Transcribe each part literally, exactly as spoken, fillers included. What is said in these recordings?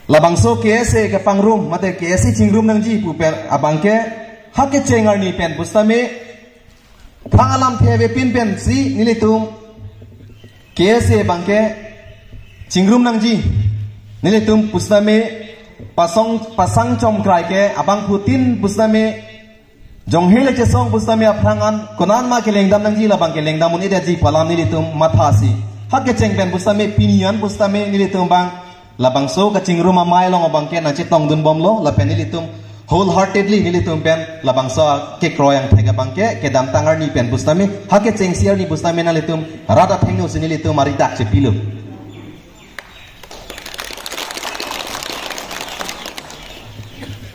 Labangso K S A kepangrum mate K S A chingrum nangji pu pen abangke ha kecheng arni pen pusitame aphrang alamthe avepin pensi nelitum K S A abangke chingrum nangji. Nelitum pusitame pasang, pasang chomkrai ke abangphutin pusitame jonghe le chesong pusitame aphrang an konat ma kelengdam nangji, labang kelengdam un-edetji pu alam nelitum mathasi. Ha kecheng pen pusitame pini an pusitame nelitum abang labangso kachingrum amei along abangke nangchetongdunbomlo, lapen nelitum wholeheartedly nelitum pen labangso kekroi angthek abangke kedamtang arni pen pusitame, ha kechengsi arni pusitame nanglitum rat athengno si nelitum aridak chepilo.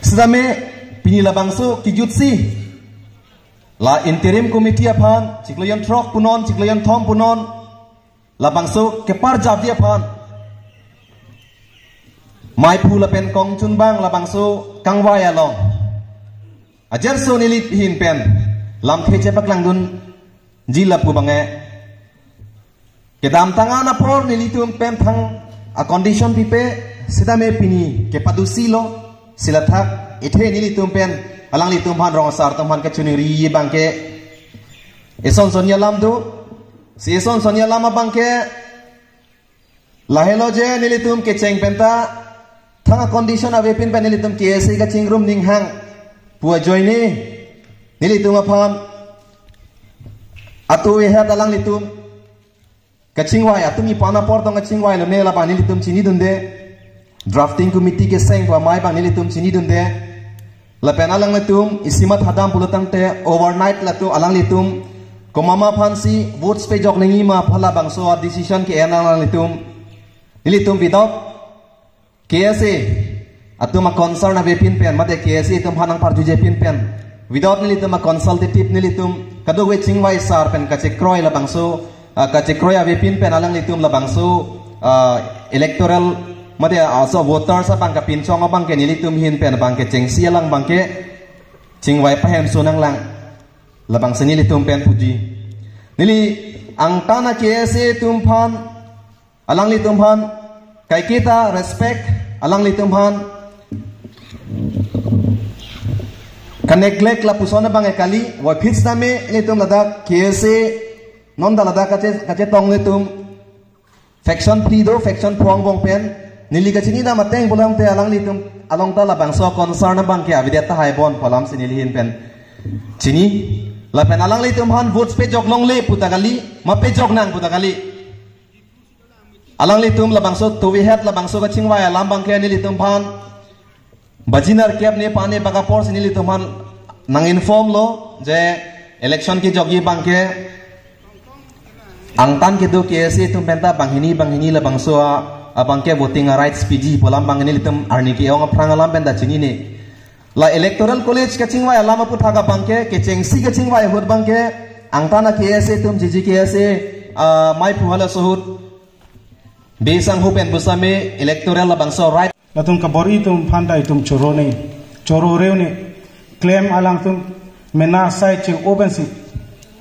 Sitame pini labangso kejutsi la interim committee aphan chiklo jonthrok punon, chiklo jonthom punon, labangso keparjapji aphan maiphu lapen kongchunbang labangso kangvai along ajerso neli ahin pen lamthe chepaklangdunji lapu abang-e, kedamtang an apor nelitum pen thang a-condition pipe, sitame pini kepadusilo, si lathak ethe nelitum pen alanglitum aphan rong asar atum aphan kachiningri abangke eson son alam do, si eson son alam abangke lahelo je nelitum kecheng penta thang a-condition avepin pen nelitum K S A kachingrum ninghang pu ajoine nelitum aphan atuvehet alanglitum kachingvai, atum ipan apor tong kachingvai lone labang nelitum chinidunde. Drafting committee keseng pu amei abang nelitum chinidunde. Lapen alanglitum isi mathadam pulo tangte overnight latum alanglitum komat ma aphansi votes pejok nangji ma pu labangso a-decision ke-en alanglitum. Nelitum without K S A atum a-concern avepin pen mate K S A atum aphan nangparjujepin pen, without nelitum a-consultative nelitum kadokave chingvai asar pen kachekroi labangso, ah, kachekroi avepin pen alanglitum labangso, ah, electoral mate, ah, so voters abang kapinchong abangke nelitum ahin pen abangke chengsi alang abangke chingvai pahemso nanglang, labangsi nelitum pen puji. Neli angtan a-K S A atum aphan, alanglitum aphan kaiketa respect, alanglitum aphan ka-neglect lapuson abang kali, wapit sitame nelitum ladak K S A non ta ladak kache, kachetong nelitum faction phli do, faction pho angbong pen neli kachinidam ateng pulo tangte alanglitum along ta labangso concern abangke avedet tahai bon pu alamsi neli ahin pen chini. Lapen alanglitum aphan votes pejok longle puta kali, mapejok nang puta kali. Alanglitum labangso tuvehet labangso kachingvai alam abangke nelitum aphan baji nerkep ne pane bak apor si nelitum aphan nang-inform lo je election kejokji abangke angtan kedo K S A atum penta banghini banghini labangso a, abangke voting a-rights piji pu alam abang nelitum arni ke-ong aphrang alam penta chinine. La electoral college kachingvai alam aputhak abangke, kechengsi kachingvai ahut abangke angtan a-K S A atum, J J K S A, ah, maiphu halaso ahut besang hu pen pusitame electoral labangso right. Latum kabor-i atum aphan ta itum choro ne, choro reu ne, klem alangtum mena asai che-o pensi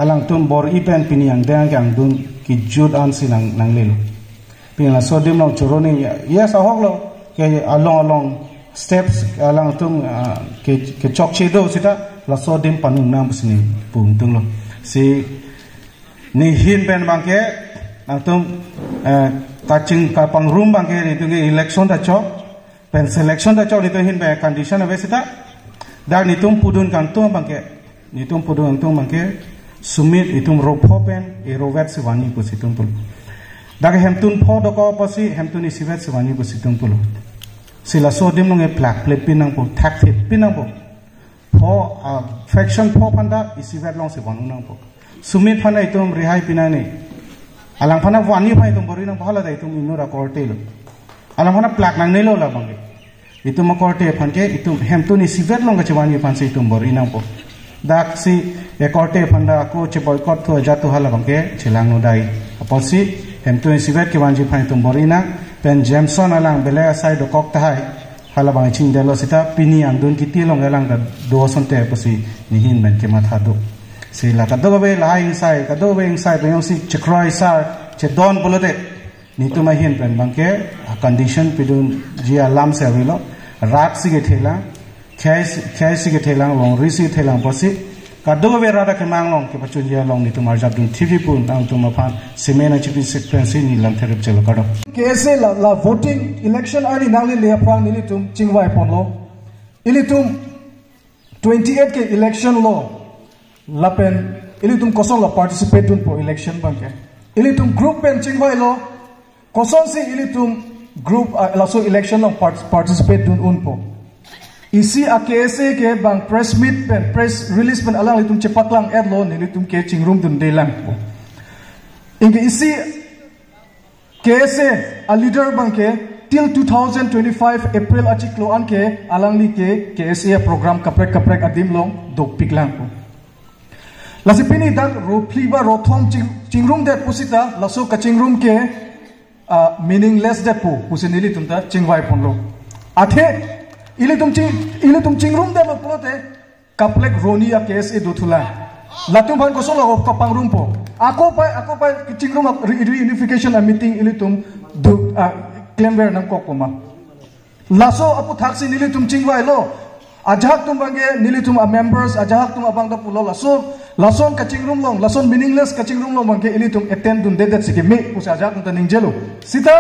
alangtum bor-i pen pini angdeng angdeng kejut ansi nang, nanglelo. Pini laso adim along choro ne, yes, ahok lo, ke along along steps alangtum, ah, ke, kechokche do seta laso adim panung nang pusi ne pu ingtung lo. Si ne ahin pen abangke, nangtum, eh, kaching kapangrum abangke, nelitum ke election ta chok, pen selection ta chok, nelitum ahin pen condition ave seta. Dak nelitum pudun kangtung abangke, nelitum pudun kangtung abangke, sumit itum ro pho pen, e ro vet si vanji pusi itum pulo. Dak hemtun pho dokok apotsi, hemtun isivet si vanji pusi itum pulo. Si laso adim along e plak plepin nangpo, thakthepin nangpo. Pho, ah, faction pho aphan ta isivet along si van nangpo. Sumit aphan ta itum rihai pinang ne. Alang aphan ta vanji aphan itum bor-i nangpo, hala ta itum inut akorte lo. Alang aphan ta plak nangnelo labangke. Itum akorte aphan ke, itum hemtun isivet along kachevanji aphansi itum bor-i nangpo. Dak si akorte aphan ta ako che-boycott thu ajat thu hala abangke chelang nodai. Apotsi hemtun isivet kevanji aphan itum bor-i nang, pen Jameson alang belek asai dokok tahai. Hala abang chingdelo seta pini angdeng kiti along alang ta do asonte pusi ne ahin pen kematha do. Si la kadokave lahai ingsai, kadokave ingsai pen jongsi chekroi asar chedon pulote, Netum ahin pen abangke, a condition pidunji alam si avelo, rat si kethelang, khei si, khei si kethelang, longri si kethelang pusi, kadokave rat akemang along kepachunji along netum arjapdun thipji pu nangtum aphan simen achipi sekpen si neli lamthe rip chelo, kardom. K S A la, la voting election arni nanglele aphrang nelitum chingvai ponlo. Ilitum twenty-eight ke election lo, lapen ilitum koson la participate dunpo election abangke. Ilitum group pen chingvailo, kosonsi ilitum group, ah, laso election along part-, participate dun unpo. Isi a K S A ke bang press meet pen, press release pen alanglitum chepaklang-etlo, nelitum ke chingrumdundelangpo. Anke isi K S A a leader abangke till two thousand twenty-five April achiklo anke alangli ke K S A program kaprek kaprek adim along dopik langpo. Lasi pini dak ro phli ba ro thom ching-, chingrumdet pusita laso kachingrum ke, ah, meaningless detpo pusi nelitum ta chingvai ponlo. Athe ilitum ching-, ilitum chingrumdetlo pulote kaprek ro hini a K S A dothulang. Latum aphan koson la kapangrumpo. Ako pai, ako pai kachingrum a re-, reunification a meeting ilitum do, ah, klemver nangkokpo ma. Laso aphuthaksi nelitum chingvailo. Ajahak atum abangke nelitum a members, ajahak atum abang ta pulo laso, lason kachingrum along, lason meaningless kachingrum along abangke ilitum attend dundedet si keme pusi ajahak atum ta ningjelo. Sita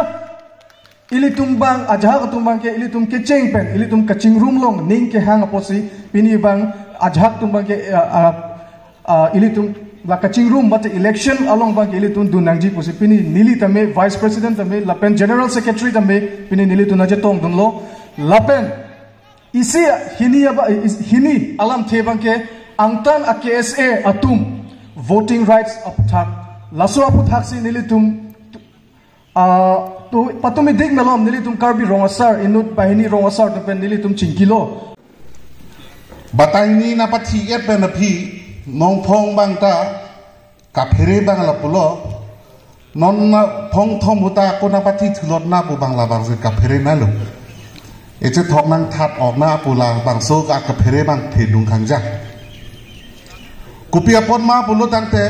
ilitum abang, ajahak atum abangke ilitum kecheng pen, ilitum kachingrum along ning kehang apotsi pini abang ajahak atum abangke, ah, ah, ah, ilitum la kachingrum mate election along abangke ilitum dun nangji pusi pini neli tame, vice president tame, lapen general secretary tame pini nelitum nangchetongdunlo. Lapen isi hini aba, is-, hini alamthe abangke angtan a K S A atum voting rights aphuthak, laso aphuthaksi nelitum, ah, to patumidik malom nelitum Karbi Rong Asar, inut banghini Rong Asar atum pen nelitum chingkilo. Batai hini nangpathi-et pen aphi nongphong abang ta kaphere abang lapulo. Non nangphong thom ahut ta ako nangpathi thulot na pu abang labangsi kaphere nalo. Echethok nangthat-ok na pu labangso ka kaphere abang thedung khangja. Kopi apot ma pulo tangte,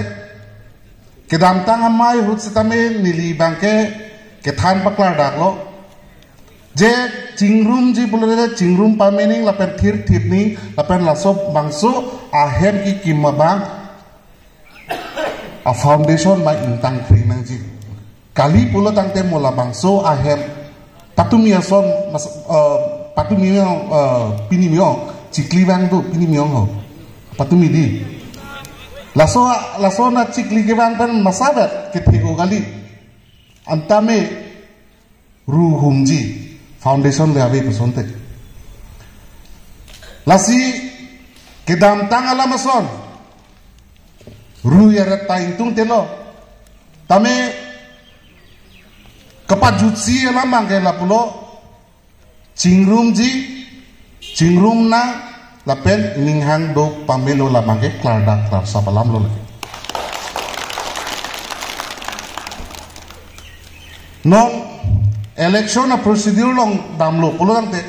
kedamtang amei ahut sitame neli abangke kethan paklardaklo. Je chingrumji pulote chingrum pame ning lapen thirthip ning lapen laso bangso ahem kekim abang a foundation abang ingtang kring nangji. Kali pulo tangte mo labangso ahem patumi ason mas-, eh, patumi miyong, eh, pini miyong, chikli abang do pini miyong ho. Patumi di. Laso, laso nangchikli kevang pen masabat kethek-o kali. Antame ru humji, foundation le ave pusonte. Lasi kedamtang alam ason ru yaret ta ingtungtelo. Tame kapajutsi alam abangke lapulo, chingrumji, chingrum nang lapen ninghang do pamelo labangke klardak klarsap alam lo lake. Non election a procedure along damlo pulo tangte,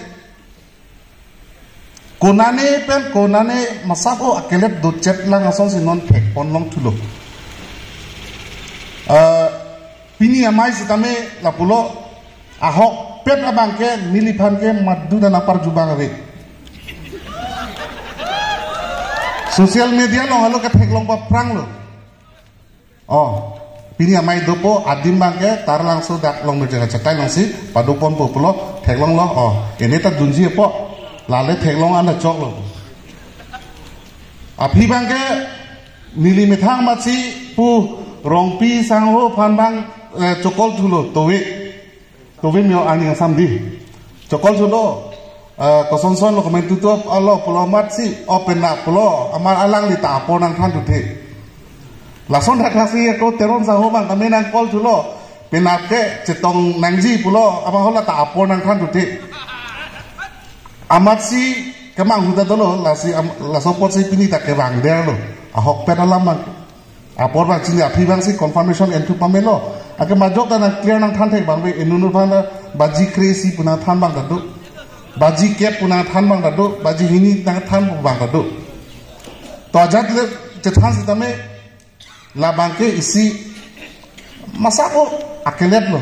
konane pen konane masako akelet dochet lang asonsi non thekpon longthulo. Eh, pini amei sitame lapulo, ahokpet abangke neliphan ke madu dan apar jubang ave. Social media along halo ketheklong paphranglo. Oh, pini amei dopo adim abangke Taralangso dak Longmir Jengga Chatai alongsi padoponpo pulo theklonglo. Oh, ene ta dunji apot. Lale theklong anda choklo. Aphi abangke neli methang amatsi pu Rongpi sangho aphan abang, eh, chokol thulo tove. Tove miyong aning asam di. Chokol thulo. Eh, kosonson lo komentutup alo pulo amatsi, o penap pulo, amar alangli ta apor nangthan tuthe. Lason dak lasi ako Teron sangho abang tame nangkol thulo. Penap ke chetong nangji pulo, abang hala ta apor nangthan tuthe. Amatsi kemang ahut ta dolo, lasi am-, laso apotsi pini ta kevang derlo. Ahokpet alam abang. Apor abang chini aphi abangsi confirmation enthu pamelo. Ake majok ta nang clear nangthan thek abang ave, inut aphan ta baji kre-isi pu nangthan abang ta do. Baji kep pu nangthan abang ta do. Baji hini nangthan abang ta do. To ajat le chethan sitame labangke isi masako akelet lo.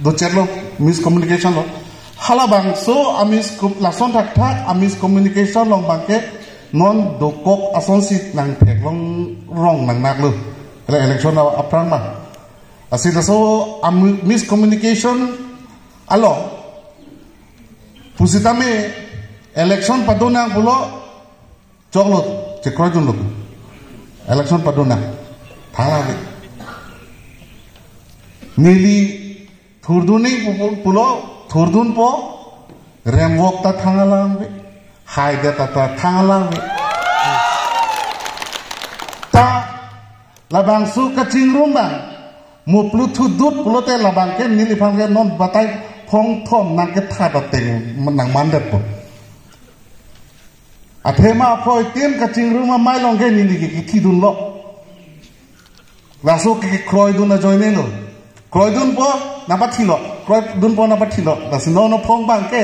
Dochetlo, miscommunication lo. Halabangso a-miscom-, lason thakthak a-miscommunication along abangke non dokok asonsi nangtheklong rong nangnaklo. Ele-, election a-, aphrang ma. Lasi laso a-mi-, miscommunication along pusitame election padonang pulo, choklo, chekroidunlo. Election padonang. Thang ave. Neli thurdunji pu-, pu-, pulo, thurdunpo, remvok ta thang alam ave. Haidet ta, ta thang alam ave. Ta labangso kachingrum abang muplu thudut pulote labangke neliphan ke non batai phongthom nangkethat ateng nangmandetpo. Athema aphoi tin kachingrum amei along ke neli ke kithidunlo. Laso ke kroidun ajoinelo. Kroidunpo nangpathilo. Kroidunpo nangpathilo. Lasi non aphong abangke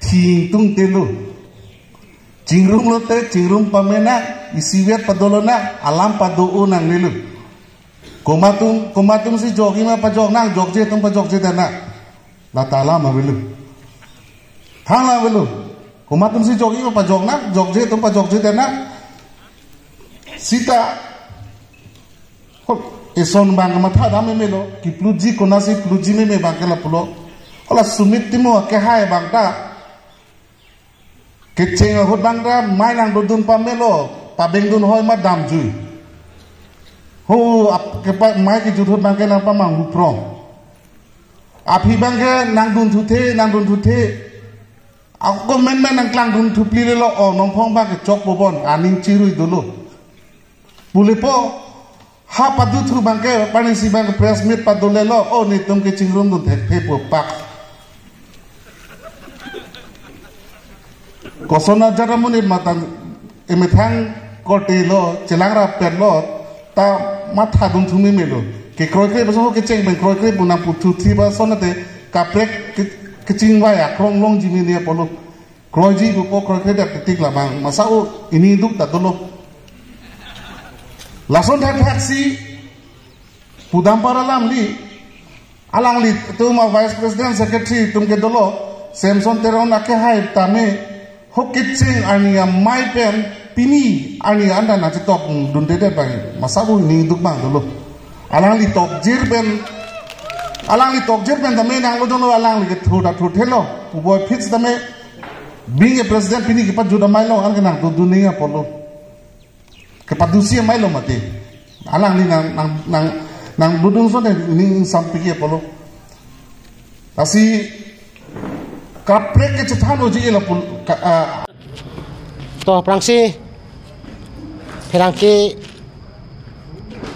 thingtungtelo. Chingrumlote chingrum pamenang, isivet padolonang, alam pado-o nangnelo. Komatum, komatumsi jokji ma pajoknang, jokje atum pajokjedetnang. Lata alam avelo. Thang alam avelo. Komatumsi jokji ma pajoknang, jokje atum pajokjedetnang. Sita, ho, eson abang mathadam memelo, kiplutji konatsi plutji meme abangke lapulo. Hala Sumit Timung akehai abang ta kecheng ahut abang ta mei nangdodun pamelo, pabengdun hoi ma damjui. Ho, ap-, kepa-, mei kejut ahut abangke nangpamanghu prong. Aphi abangke nangdunthuthe, nangdunthuthe. Ako menmen nangklangdun thupli lelo, o nongphong abangke chokpo bon, aning chirui dolo. Pulepo, ha paduthu abangke, panisi abangke press meet padolelo, o netum ke chingrumdun thekthepo pak. Koson ajat amonit matan emethang korte lo, chelang rapet lo, ta mathadun thu memelo. Kekroikre ason kecheng pen kroikre pu nangputhuthi ba asonte kaprek ke-, kechingvai akrong longji mene apotlo. Kroiji pupo kroikredet ketik labang masa o ini duk ta dolo. Lason thakthaksi pudam para alamli, alanglitum a-vice president secretary atum ke dolo, Samson Teron akehai tame, ho kecheng arni amei pen pini arni anta nangchetokdundedet abang masa o ini duk abang dolo. Alangli tokjir pen, alangli tokjir pen tame nanglo dolo, alangli ke thur ta thurthelo. Puvoiphit tame, being a president pini kepajut amei along an ke nangdodun nangji apotlo. Kepadusi amei lo mati. Alangli nang, nang, nang, nangdodun asonte ning sampiki apotlo. Lasi kaprek kechethan oji ila pul-, ka, ah. To aphrangsi pherangke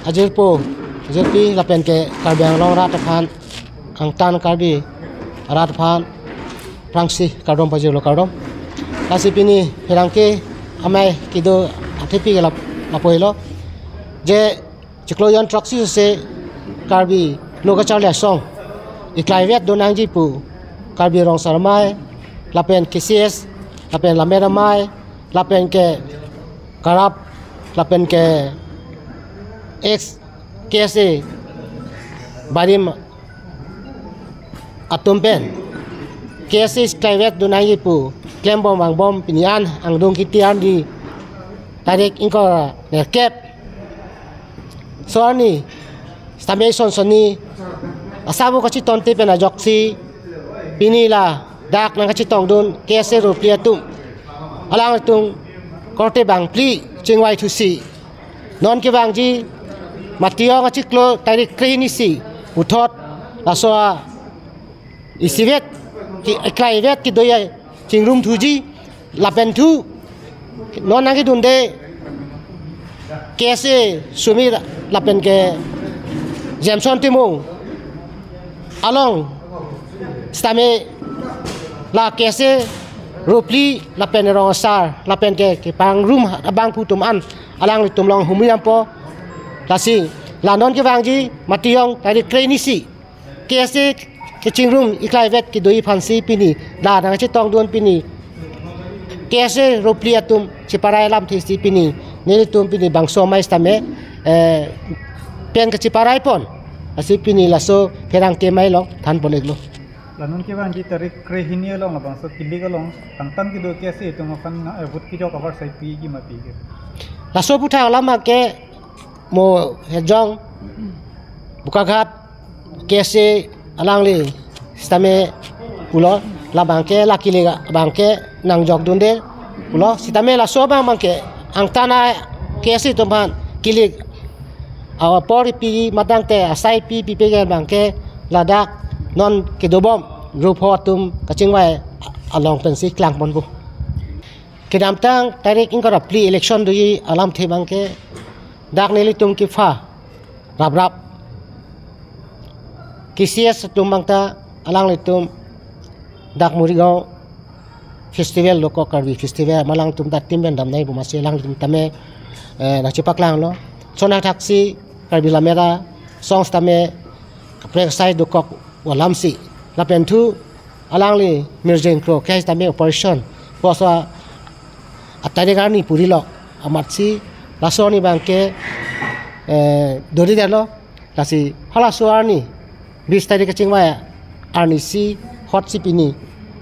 ajirpo, ajirpi lapen ke Karbi Anglong arat aphan, angtan Karbi arat aphan aphrangsi kardom pajirlo, kardom. Lasi pini pherangke amei kedo athepi ke lap-, lapu helo. Je chiklo jon throksi se Karbi Lo Kacharli Asong iklaivet donangji pu Karbi Rong Asar Amei lapen K C S lapen Lammet Amei lapen ke Karap lapen ke ex K S A barim atum pen K S A iklaivet donangji pu klembom vangbom pini an angdung kiti arni tarik ingkoi ra nerkep. So arni sitame ison sonni asabo kachetongte pen ajoksi pini ladak nangkachetongdun K S A ropli atum, alangtum korte bangphli chingvaithusi non kevangji Matijong achiklo tarik kre-hini si puthot laso a isivet ke, iklaivet kedo-i chingrum thuji lapen thu non nangkedunde K S A Sumit lapen ke Samson Timung along sitame la K S A ropli lapen rong asar lapen ke kepangrum abangphu atum an alanglitum along humri dampo. Lasi la non kevangji Matijong tarik kre-hini si K S A kechingrum iklaivet kedo-i aphansi pini la nangchetongdun pini K S A ropli atum cheparai alamthe si pini nelitum pini bangso amei sitame, eh, pen kacheparai pon. Lasi pini laso pherangke amei along than pon-iklo. La non kevangji tarik krehini along labangso kilik along angtan kedo KSA atum aphan na, eh, vote kejok avarsai piji ma piji ke? Laso aputhak alam ke mo Hejong Bokaghat KSA alangli sitame pulo, labang ke la kilik abang ke nangjokdunde pulo, sitame laso abang abang ke angtan a KSA atum aphan kilik apor pi matangte asai pi pipe ke abang ke ladak non kedobom rupo atum kachingvai along pensi klang ponpo. Kedamtang tarik ingkoi ra phli election doji alamthe abang ke dak nelitum kepha raprap KCS atum abang ta alanglitum dak Morigaon festival dokok, Karbi festival, ma alangtum ta team pen damnai pu amatsi alangtum tame, eh, nangchepaklanglo. Lason athaksi Karbi Lammet asong sitame kaprek asai dokok alamsi. Lapen thu alangli Mirjeng Kro ke sitame operation pusi atarik arni purilo amatsi laso arni abang ke, eh, dori detlo. Lasi halaso arni bis tarik kachingvai arnisi hotsi pini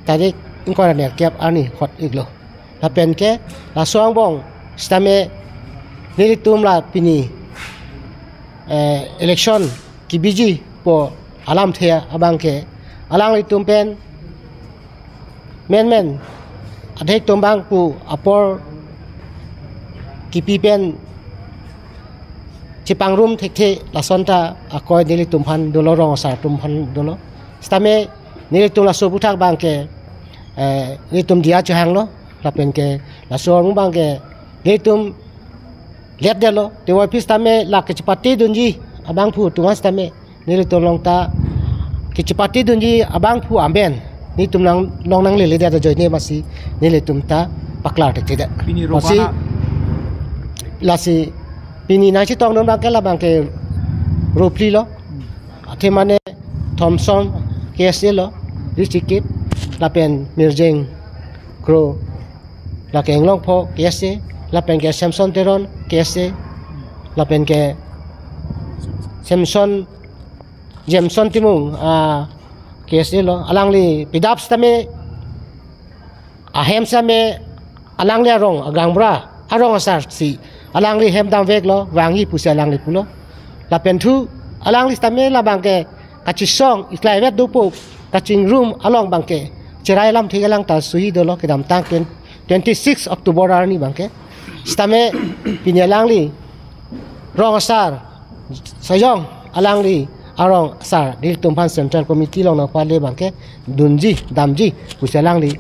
tarik ingkoi ra nerkep arni hot-iklo. Lapen ke laso angbong sitame nelitum la pini, eh, election kebiji pu alamthe abang ke alanglitum pen menmen adhek atum abang pu apor kipi pen chepangrum thekthe lason ta akoi nelitum aphan dolo, rong asar atum aphan dolo. Sitame nelitum laso aputhak abang ke, eh, nelitum diya chehanglo, lapen ke laso arong abang ke nelitum let detlo, te wai pis tame la kechepate dunji abangphu atum sitame nelitum along ta kechepate dunji abangphu amen nelitum along nanglele det ajoine amatsi nelitum ta paklar thekthe det. Pini ro amatsi bana. Lasi pini nangchetongdun abang ke labang ke ro phli lo. Athe mane Thomson KSA lo, Richikip, lapen Mirjeng Kro, lake Englongpho KSA, lapen ke Samson Teron KSA, lapen ke Samson, Jameson Timung, ah, KSA lo, alangli pidap sitame ahem sitame alangli arong, agaonbura arong asarsi alangli hem damveklo, vangji pusi alangli pulo. Lapen thu alangli sitame labang ke kachesong, iklai vet dopo kachingrum along abang ke cherai alamthe kelang ta suhi dolo kedamtang pen twenty-six October arni abang ke. Sitame pini alangli rong asar sojong alangli arong asar nelitum aphan Central Committee along nangpale abang ke dunji damji pusi alangli,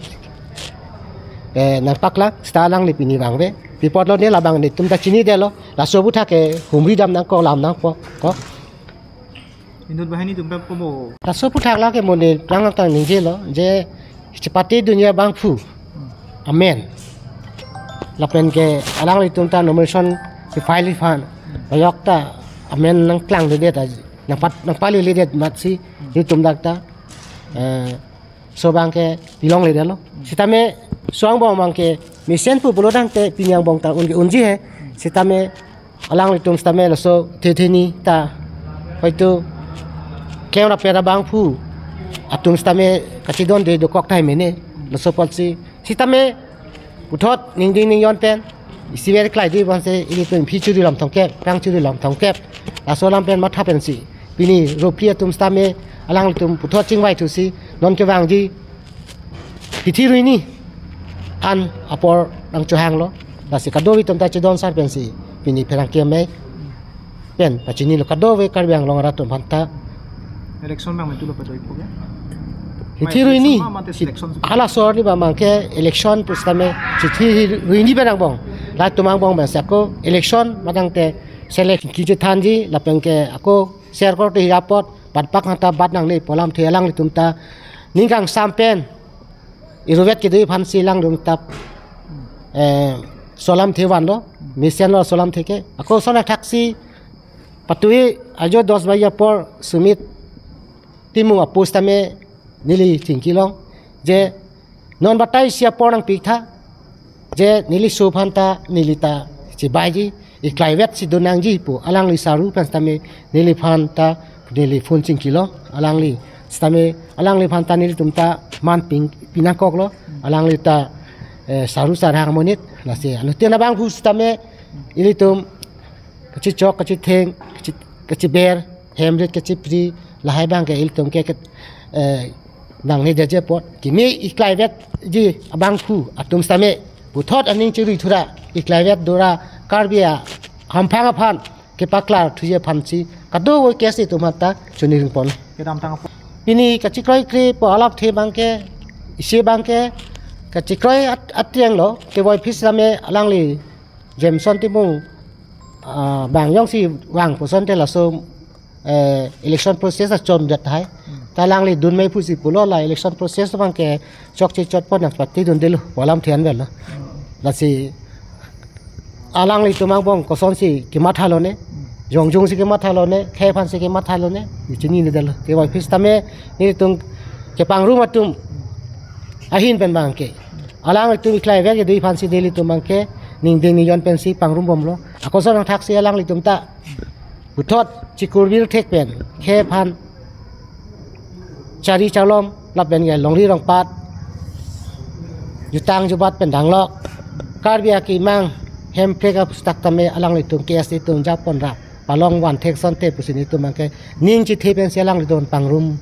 eh, nangpaklang, sita alangli pini vangve. Pi apotlo ne labang netum ta chinidetlo. Laso aputhak ke humri dam nangkok, lam nangkok, ko. Inut banghini atum ta komo. Laso aputhak lake mo ne lang tang ningjelo, je chepate dunji abangphu amen. Lapen ke alanglitum ta nomination si file aphan, ayok ta amen nangklangledet, nangpat, nangpaledet amatsi nelitum dak ta, eh, laso abang ke pilongledetlo. Sitame laso angbong abang ke mesen pu pulo tangte pini angbong ta un ke unji he. Sitame alanglitum sitame laso thetheni ta hoito kemra pera abangphu atum sitame kachedonde dokok tahai mene, laso apotsi. Sitame puthot ningding ningjon pen isiver klai di abang si ilitum phi churi lam thomkep, pang churi lam thomkep, laso alam pen matha pensi pini ro phli atum sitame alanglitum puthot chingvai thusi non kevangji hithi ruini an apor nangchohanglo. Lasi kadokave atum ta chedon sar pensi pini pherangke amei pen pachinilo, kadokave Karbi Anglong arat atum aphanta. Election abang metu lo padoi po ya? Hithi ruini. Election ma mate selection. Hala sor ni abang ke election pu sitame hithi ruini pen angbong, latum angbong abang si ako election matangte select kechethanji lapen ke ako serkor te hira apot bat pak hanta bat nangne pu alamthe alanglitum ta ning kangsam pen iruvet kedo aphansi alangtum ta, eh, laso alamthe vanlo, mesenlo laso alamthe ke. Ako lason athaksi patui ajo dos baji apor Sumit Timung apo sitame neli thingki long je non batai isi apor nangpitha, je neli aso aphanta neli ta chibaiji, iklai vetsi do nangji pu alangli saru pen sitame neliphan ta neli phone chingkilo, alangli sitame, alangliphan ta nelitum ta man ping, pinangkoklo, alangli ta, eh, saru sarhang amonit, lasi anuttin abangphu sitame, ilitum kachichok, kachitheng, kachi-, kachiber, hemrit, kachipri, lahai abangke ilitum ke, ke, eh, nangnedet apot, kimi iklaivetji abangphu atum sitame, puthot aning chiri thura, iklaivet dora, Karbi ahamphang aphan kepaklar thuji aphansi, kadokave case itum hatta choningri pon. Kedamtang apot. Pini kachekroikre pu alapthe abangke, isi abangke, kachekroi at-, atrianglo, kevoi phis sitame alangli Jameson Timung, ah, bang jongsi vang pu asonte laso, eh, election process achondet tahai. Ta alangli dunmei pusi pulo, la election process abangke chokche chotpon nangpatidundelo, pu alamthe anvetlo. Lasi alanglitum angbong kosonsi kemathalo ne, jongjungsi kemathalo ne, khei aphansi kemathalo ne, ichinine detlo. Kevoi phis sitame nelitum kepangrum atum ahin pen abangke, alanglitum iklaivet kedo aphansi nelitum abangke ningding ningjon pensi pangrumbomlo. Akoson angthaksi alanglitum ta puthot chikurbir thek pen, khei aphan chari charlom lapen ke longri longpat, jutang jubat pen danglok, Karbi akemang hemprek aputhak tame alanglitum K S A atum japonra palong van thek asonte pusi nelitum abangke ning chithe pensi alanglitum pangrum